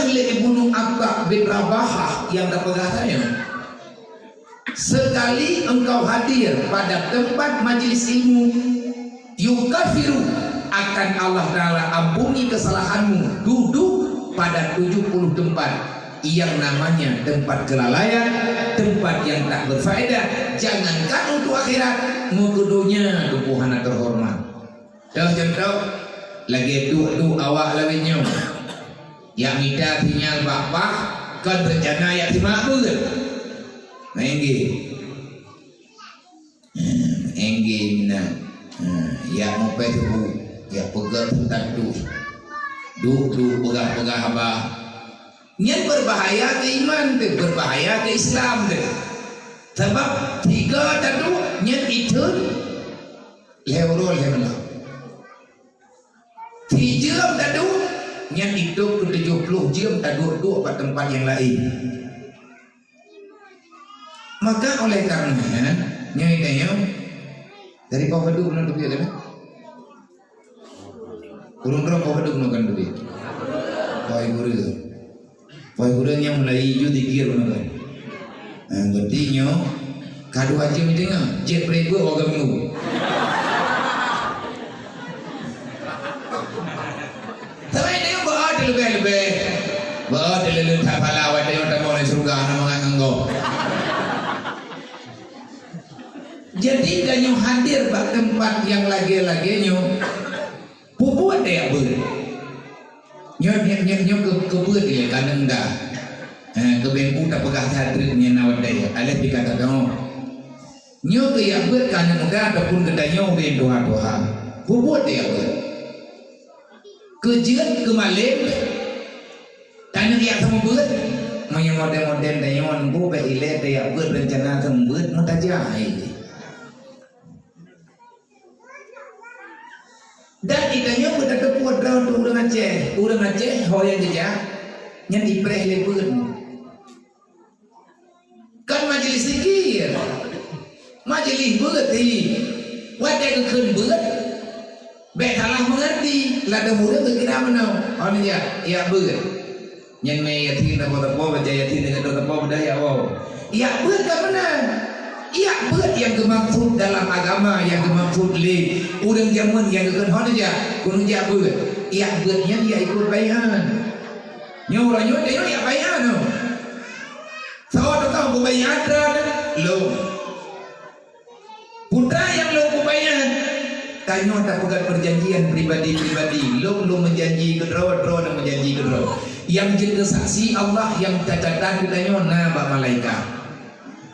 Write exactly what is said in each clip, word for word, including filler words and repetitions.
Lé Ibnu Atta bin Rabahah nyang tapeugah tanyoe, "Sekali engkau hadir pada tempat majlis ilmu, yukafiru, akan Allah Ta'ala ampuni kesalahanmu duduk pada tujuh puluh tempat, yang namanya tempat kelalaian, tempat yang tak berfaedah, jangankan untuk akhirat, meukeue donya tuboh hana terhormat." Toh contoh, lagée duek-duek awak lawét nyoe. Jak mita sinyal bak-bak, kon reuncana jak simak beuet. Nah, enggeh. Hmm, enggeh meunan. Hmm, jak mupée subu, jak peugah teuntang duek. Duek-duek peugah-peugah haba. Nyan berbahaya keu iman teuh, berbahaya keu Islam teuh. Sabab tiga taduek nyan itheun lhée uroe lhée malam. Sijeuem taduek, nyan itôb keu tujoh ploh jeuem taduek-duek bak teumpat nyang laén. Maka oleh kareuna nyan, nyoe tanyoe, dari poh padum bunoe teubiet, kan? Ureueng droe poh padum bunoe kan teubiet? Poh Ibreuen. Poh Ibreuen nyang mulai ju zikir bunoe kan. Nah, berarti nyoe ka dua jeuem teungoh, jeuet preh beuet wareueng minggu. Tapi tanyoe beuet leubeh-leubeh. Beuet leuleueng that phala watée nyoe tamong lam syeuruga hana mangat ngon gob. Jadi, tanyoe hadir bak teumpat nyang lagée-lagée nyoe, Peubuet deh beuet. Nyoe, nyoe, nyoe, nyoe keu, keu beuet ilée ka neuda. Eh, keu bengku tapeugah that treuk nyan na watée. Aléh pih ka tadeungoe. Nyoe keu jak beuet ka neuda ataupun geutanyoe ureueng tuha-tuha. Peubuet deh beuet. Keu jeuet, keu malém, taneuk jak seumeubeuet. Meunyoe model-model tanyoe nyoe bèk ilée tajak beuet reuncana seumeubeuet meutajak hai. Dan di tanyoe beutateupeue droe teuh ureueng Aceh. Ureueng Aceh ho nyang geujak nyan ipreh lé beuet. Kon majelis zikir. Majelis beuet hi. Watée geukheun beuet, bèk salah meungerti. Ladôm ureueng geukira meunoe. Ho nyang jak, jak beuet. Nyan mé Yasin sapo-sapo, baca Yasin deungon sapo-sapo beudah jak woe. Jak beuet ka meunan. Jak beuet nyang geumaksud dalam agama, nyang geumaksud lé ureueng jameun nyang geukheun ho neujak, keuneuk jak beuet. Jak beuet nyan jak ikot bai'at. Nyoe uroe nyoe tanyoe jak bai'at nyoe. Soe tukang peubai'at droe lôn. Putra nyang lôn peubai'at, tanyoe tapeugöt peujanjian pribadi-pribadi. Lôn, lôn meujanji keu droe, droe lôn meujanji keu droe. Nyang jeuet keu saksi Allah nyang tacatat keu tanyoe na bak malaikat.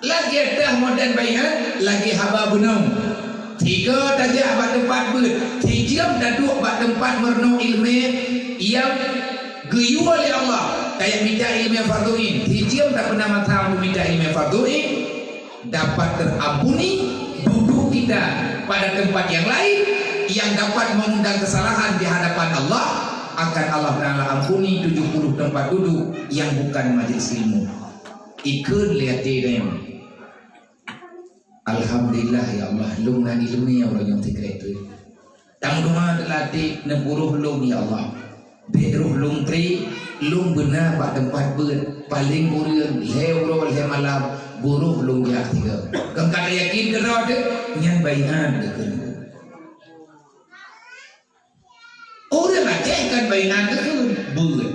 Lagée teuh model bai'at, lagée haba bunoe. Tiga tajak bak teumpat beuet, sijeuem taduek bak teumpat meurunoe ileumèe nyang geuyue lé Allah. Tajak mita ileumèe fardhu ain, sijeuem tapeuna masa untuk mita ileumèe fardhu ain. Dapat terampuni duduk kita pada tempat yang lain yang dapat mengundang kesalahan di hadapan Allah, akan Allah Ta'ala ampuni tujuh puluh tempat duduk yang bukan majlis ilmu. Ikheun lé até tanyoe, "Alhamdulillah, ya Allah, lôn na ileumèe uroe nyoe sikrek teuk." Tameudoa teulatih neupuroh lôn, "Ya Allah, bèk roh lôn tré, lôn beuna bak teumpat beuet, paleng kureueng lhèe uroe lhèe malam, beurôh lôn jak tiga." Kon ka tayakin keudroe teuh, nyan bai'at geukheun. Ureueng Aceh kon bai'at geukheun, beuet.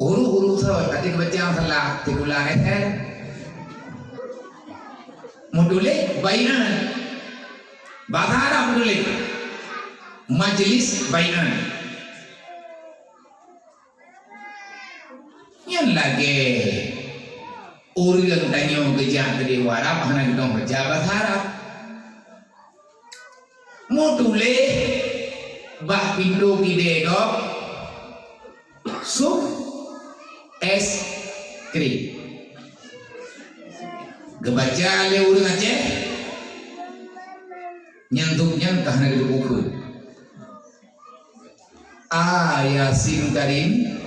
Ureueng-ureueng sot, até geubaca salah, sikula S N. Meutuléh bai'at. Bahasa Arab meutuléh. Majlis bai'at. Nyan lagée ureueng tanyoe geujak keudéh u Arab hana geudong baca bahasa Arab. Meutuléh bak pintoe kidée gob, "Sup es krim." Geubaca lé ureueng Aceh, nyan sup nyan ka hana geuteupeue. A Yasin Karim.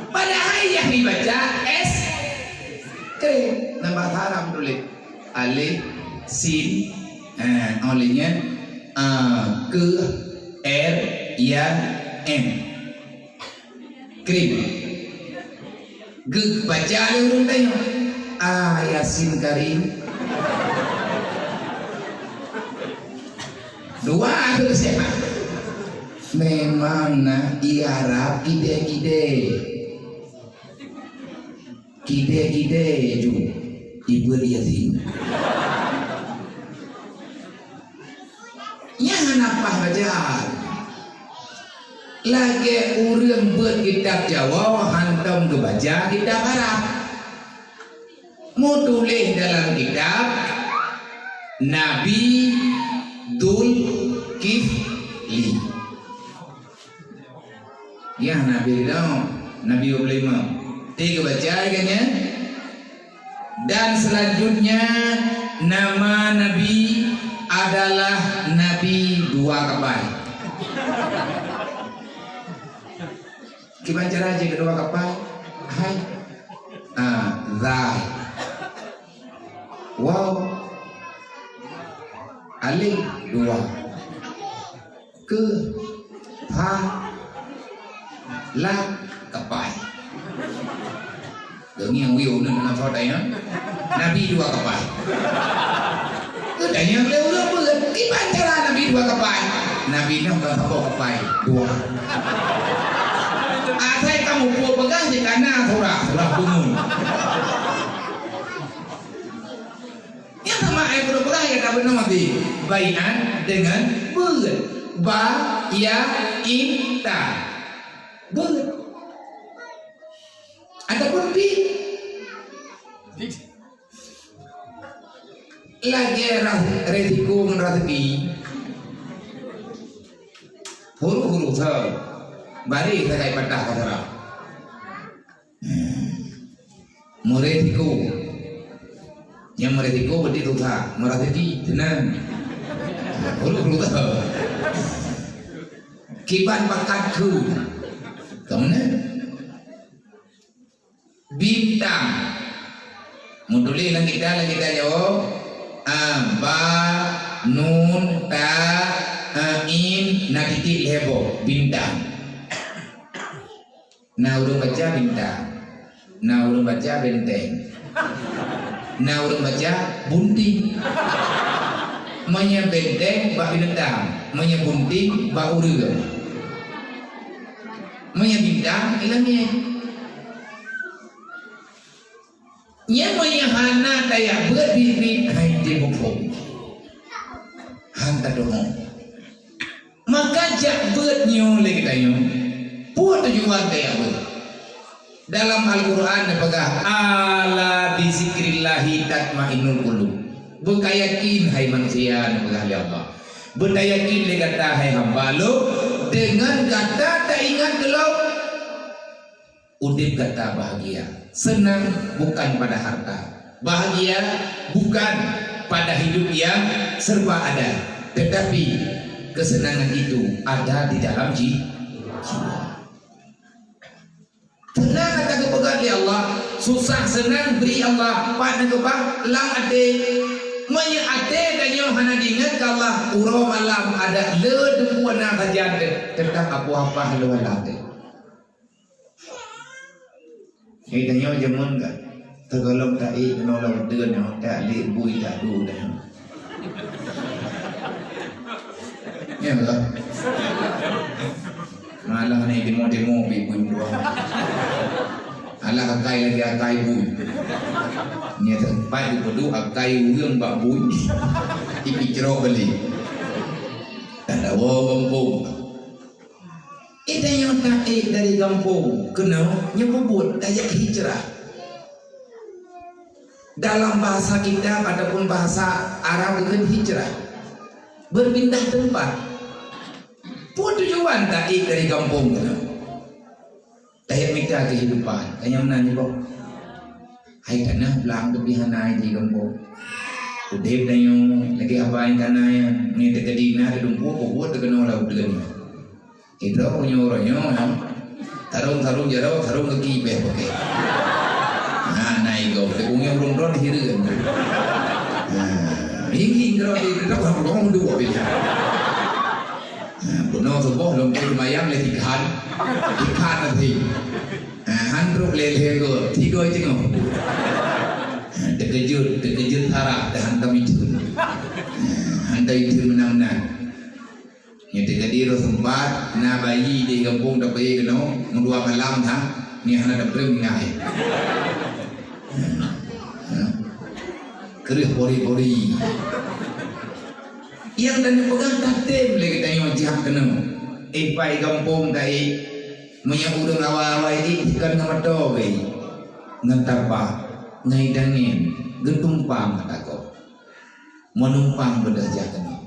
Padahai nyang jibaca es krim. Nambah haram tuléh. Alif, sin, eh, oh lheueh nyan, a, keu, er, ya, en. Karim. Geubaca lé ureueng tanyoe, "Ah, Yasin Karim." Dua tu siapa? Memang na iarab kide-kide. Kide-kide ju ibuet Yasin. Nyan hana paih bacaan. Lagèe ureueng beuet kitab Jawa hantom geubaca kitab Arab. Meutuléh dalam kitab Nabi Dzulkifli. Ya, Nabi Ridho, Nabi Ibrahim. Tiga baca kan ya? Dan selanjutnya nama Nabi adalah Nabi dua kapai. Kiban cara je kedua kapai? Hai. Ah, zai. Wow. Alif dua. Keu, ha, la, kapai. Deungieng wiyeue uneun na soe tanya. Nabi dua kapai. Tanya lé ureueng peue, kiban cara Nabi dua kapai? Nabi Nuh ka saboh kapai, dua. Asai kamoe peugah jih kana surah, surah Bunun. Nyang sama ayat peunoh peugah nyang ka beunong tadi. Bai'an dengan beuet. Ba, ya, in, ta. Beuet. Ataupun bi. Lagèe ra-, resiko ngon raseuki. Huruf-huruf sa. Bareh sagai patah ka sarah. Meuresiko. Nyang meuresiko berarti susah, meuraseuki seunang. Ureueng susah. Kiban bakat keu. Kamu ni? Bintang. Meutuléh lam kitab, lam kitab Jawa. A, ba, nun, ta, a, in, na titik lhèe boh. Bintang. Na ureueng baca bintang, na ureueng baca benteng, na ureueng baca bunting. Meunyoe benteng bak binatang, meunyoe bunting bak ureueng. Meunyoe bintang, i langèt. Nyan meunyoe hana tajak beuet biet-biet, hai teupeue phon. Han tadeungoe. Maka jak beuet nyoe lé geutanyoe. Peue tujuan tajak beuet? Dalam Al-Qur'an neupeugah, "Ala bizikrillahi tatmainnul qulub." Beukayakén, hai manusia, neupeugah lé Allah. Beutayakén lé gata, hai hamba Lôn, deungon gata taingat keu Lôn. Udeb gata bahagia. Seunang bukan pada harta. Bahagia bukan pada hidup yang serba ada, tetapi kesenangan itu ada di dalam ji-, jiwa. Seunang ata geupeugah lé Allah, susah seunang bri Allah, pat na keubah lam até. Meunyoe até tanyoe hana diingat keu Allah, uroe malam adak le deungon na sajan teuh, teutap apoh apah lôn lam até. Hei, tanyoe jameun ka. Teugohlom taék keunoe lam uteuen nyoe, tak lé bui tak du dah. Ya Allah. Malah ni demo-demo pi bui dua. Alah akai lagi akai bui. Nya teumpat dipeuduek akai ureueng bak bui. Ipi cro beli. Tanda wo gampông. Eh, tanyoe taék dari gampông keunoe nyoe peubuet tajak hijrah. Dalam bahasa kitab ataupun bahasa Arab geukheun hijrah, berpindah tempat. Peue tujuan taék dari gampông keunoe? Tajak mita kehidupan. Tanyong meunan nyoe boh. Hai tanah blang teupih hana di gampông. Udeb tanyoe lagèe haba nyang kana nyan. Nyoe teukeudi na teudumpu peubuet teukeunoe lam uteuen nyoe. Idroe uroe nyoe, sarong-sarong jaroe, sarong gaki bèh pakai. Nah, na igoe, teupeue ureueng droe hireuen. Nah, hinggi droe di droe, droe dua beda. Nah, Noe suboh lôn peuseumbahyang lé tikhan. Tikhan nanti. Ah, han trok lé lhèe goe, tiga jengôh. Teukeujot, teukeujot sarah, dah han tamitheun. Ah, han tamitheun meunan-meunan. Nyan teukeudi roh seumpat, na bayi di gampông tapeuék keunoe, meudua malam that, nyan hana taprem tinggai. Kreueh pori-pori. Nyang dan peugah tatem lé geutanyoe jak keunoe. Ipai gampông ka ék, meunyoe ureueng awai-awai ék, dikon ngon moto wei. Ngon tapa, ngon idangin, geutumpang mata gob. Meunumpang beudôh jak keunoe.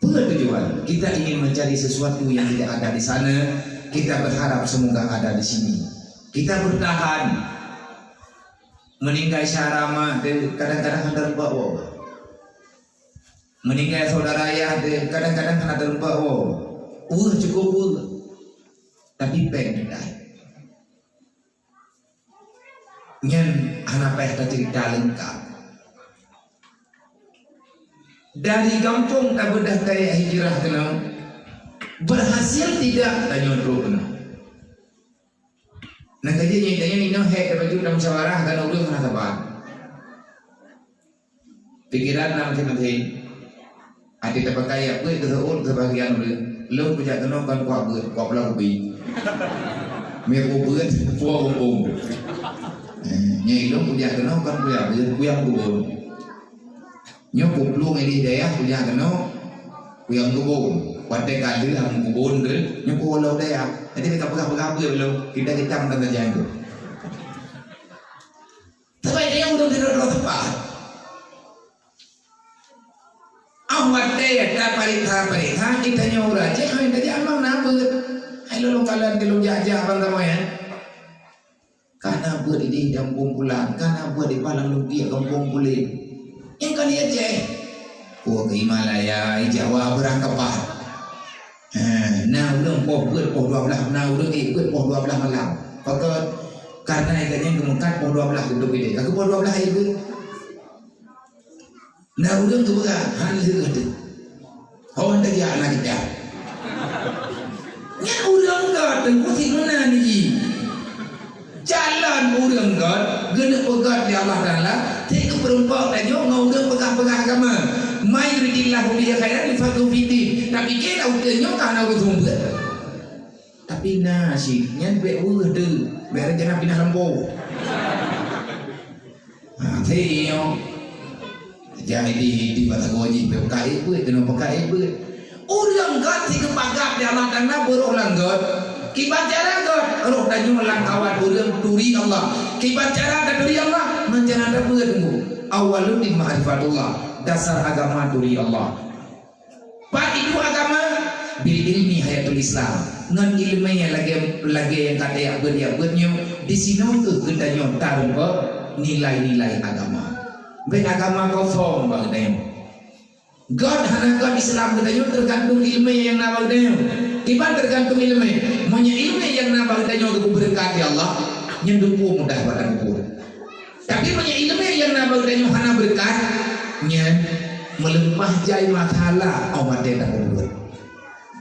Peue tujuan? Kita ingin mencari sesuatu yang tidak ada di sana, kita berharap semoga ada di sini. Kita bertahan. Meuninggai syara ma teuh, kadang-kadang hana teureumpok woe. Meuninggai syedara yah teuh, kadang-kadang hana teureumpok woe. Weueh cukup weueh. Tapi péng tidak. Nyan hana payah taceurita leungkap. Dari gampông tabeudôh kayèe hijrah keunoe, berhasil tidak tanyoe trok keunoe. Nah, ka jeuet nyan tanyoe inoe hék tabacut lam musyawarah, kan ureueng hana saban. Pikiran na maséng-maséng. Até tapakai jak beuet keu seuôt keu bagian ureueng. Lôn kujak keunoe kon kuak beuet, kuak pula kubi. Meukuak beuet, puwoe bumbong. Eh, nyan lôn kujak keunoe kon kujak beuet, kuyang bubon. Nyoe kuplueng idéh dayah kujak keunoe, kuyang bubon. Watèe ka lheueh mubon, nyoe kuwoe lom dayah. Jadi ka peugah-peugah beuet lôn, kita-kita meunan saja tu. Sabab nyang ureueng sidroe-droe teupah. Ah, watèe tapareksa-pareksa, geutanyoe ureueng Aceh, hai tajak amang na beuet. Hai lôn kalon di lôn jak-jak bang kamoe, ya. Kana beuet di gampông pulan, kana beuet di Padang Lumpia gampông pulan. Nyang ka di Aceh. Puwoe keu Himalaya, Jawa beurangkapat. Ha, na ureueng poh beuet poh dua blaih, na ureueng ék beuet poh dua blaih malam. Pakon? Karena gobnyan geumeukat poh dua blaih geutôb idéh. Ka poh dua blaih ék beuet. Na ureueng geupeugah, "Han lheueh teuh. Ho han tajak na kita." Nyan ureueng gèt teungku sit meunan jih. Calon ureueng gèt, geuneuk peugèt lé Allah Taala, sit geupeurumpok tanyoe ngon ureueng peugah-peugah agama. "May yuridillahu bihi khairan yufaqqihhu fiddin." Tapi keu lam uteuen nyoe ka hana ureueng seumeubeuet. Tapi na cit, nyan bèk weueh teuh, bèk rencana pinah lampu. Ha, teuh nyoe. Jadi, di mata gua jih, peuka ék beuet, keunoe peuka ék beuet. Ureueng gèt sit geupeugah lé Allah Taala beuroh lam gèt. Kiban cara gèt, roh tanyoe lam kawan ureueng turi Allah. Kiban cara taturi Allah, ngon cara tabeuet teungku. Awwaluddin ma'rifatullah, dasar agama turi Allah. Pat iduek agama, bil ilmi hayatul Islam. Ngon ileumèe lagèe, lagèe nyang ka tajak beuet-jak beuet nyoe, disinoe kheueh geutanyoe tareumpok nilai-nilai agama. Bèk agama kosong bak geutanyoe. Gèt hana gèt Islam geutanyoe teugantung ileumèe nyang na bak geutanyoe. Kiban teugantung ileumèe. Meunyoe ileumèe nyang na bak geutanyoe geupeubeureukat lé Allah, nyan dum mudah bak geutanyoe. Tapi meunyoe ileumèe nyang na bak geutanyoe hana beureukat, nyan meuleupah jai masalah, oh, watèe tapeubuet.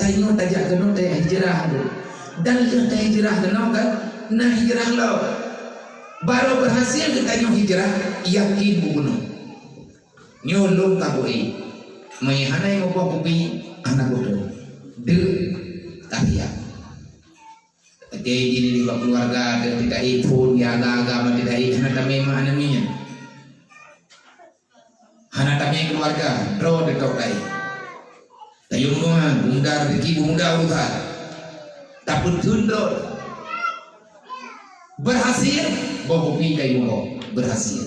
Tanyoe tajak keunoe tajak hijrah tu. Dan lheueh tahijrah keunoe kan, na hijrah lom. Barô beurhasil geutanyoe hijrah, yakin bunoe. Nyoe lôn ka bui. Meunyoe hana nyang muboh kupi, hana kutem. Deuk, ka siap. Oke, jadi di bak keluarga ada tidak ikut, ya, agama tidak ikut, hana tamé mak hana minyak. Hana tamé keluarga, droe detok kai. Tayong rumah, bunda rezeki, bunda urusan. Tapi tunduk. Berhasil, boh kupi kai muboh. Berhasil.